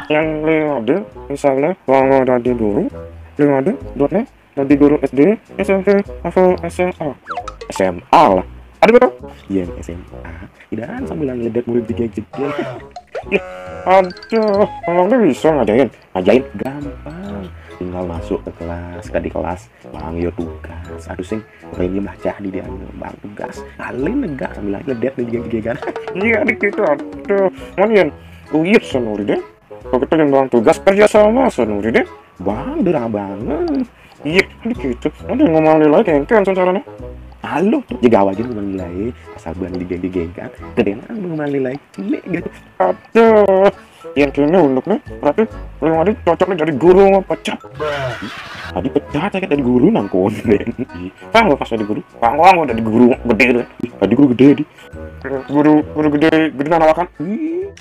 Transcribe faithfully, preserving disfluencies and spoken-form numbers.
Yén Lé Adé, misalnya, bangga dadi guru, Lé Adé, dotnya, dadi guru S D, S M P, atau S M A. S M A lah. Ada betul? Yén S M A, tidak sambilan ngeledek murid jegég-jegég. Aduh, abang tuh bisa ngajain. Ngajain gampang. Tinggal masuk ke kelas, ke di kelas, bang yo tugas. Aduh sing, lain diem lah, jadi dia bang tugas. Paling negak sambil ngeledek nih jegég-jegégan. Iya, dikit tuh, aduh. Mon Yén, uyut sonori deh. Kalau kita yang bang tugas kerja sama sonori deh. Bang, derang banget. Iya, dikit tuh. Nanti ngomong lagi, kengkeng, caranya. Halo, tuh, jaga aja ngomong nilai. Asal buang di geng-geng kan. Gedean ngomong nilai. Ini gitu. Aduh, yang kayaknya untuk nih. Berarti lu ada cocok nih jadi guru sama pecat. Tadi pecat saya dari guru nang konden. Kan gua pas jadi guru, kan gua udah di guru gede tuh. Tadi guru gede di. Guru guru gede gede nanawakan. Ih,